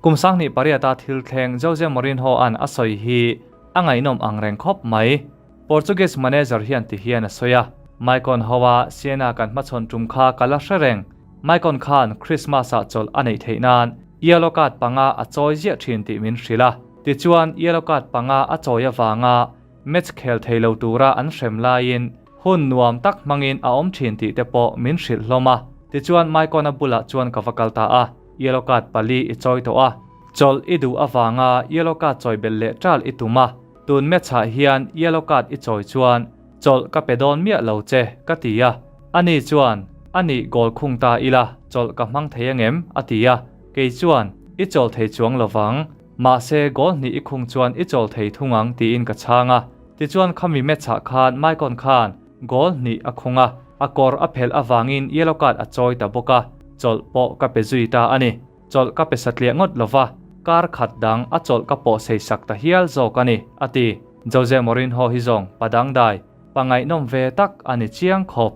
Kum 28 a thil thleng Jose Mourinho-a'n a sawi hi a ngaihnawm ang reng khawp mai. Portuguese manager hian ti hian a sawi a, Maicon hoa Siena kan hmachhawn tum kha ka la hre reng. Maicon khan Christmas-ah chawlh a neih theih nan yellow card panga a chawi ziah thin tih min hrilh a. Tichuan yellow card panga a chawi avanga match khel thei lo tura an hrem laiin hun nuam tak hmangin a awm thin tih te pawh min hrilh hlawm a. Tichuan Maicon-a bulah chuan ka va kal ta a, yellow card pali i chawi tawh a, chawlh i duh avanga yellow card chawi belh leh ṭal i tum a, Tun match-ah hian yellow card i chawi chuan chawlh ka pe dawn miah lo che, ka ti a. Ani chuan, Anih goal khung ta ila, chawlh ka hmang thei angem? a ti a. Kei chuan, I chawl thei chuang lo vang. Mahse, goal hnih i khung chuan i chawl thei thung ang, tiin ka chhang a. Tichuan khami match-ah khan Maicon khan goal hnih a khung a, a kawr a phelh avangin yellow card a chawi ta bawk a, chawlh pawh ka pe zui ta a ni. Chawlh ka pe satliah ngawt lo va, kar khat dang a chawlh ka pawh sei sak ta hial zawk a ni, a ti. Jose Mourinho hi zawng pa dangdai, pa ngaihnawm ve tak a ni chiang khawp.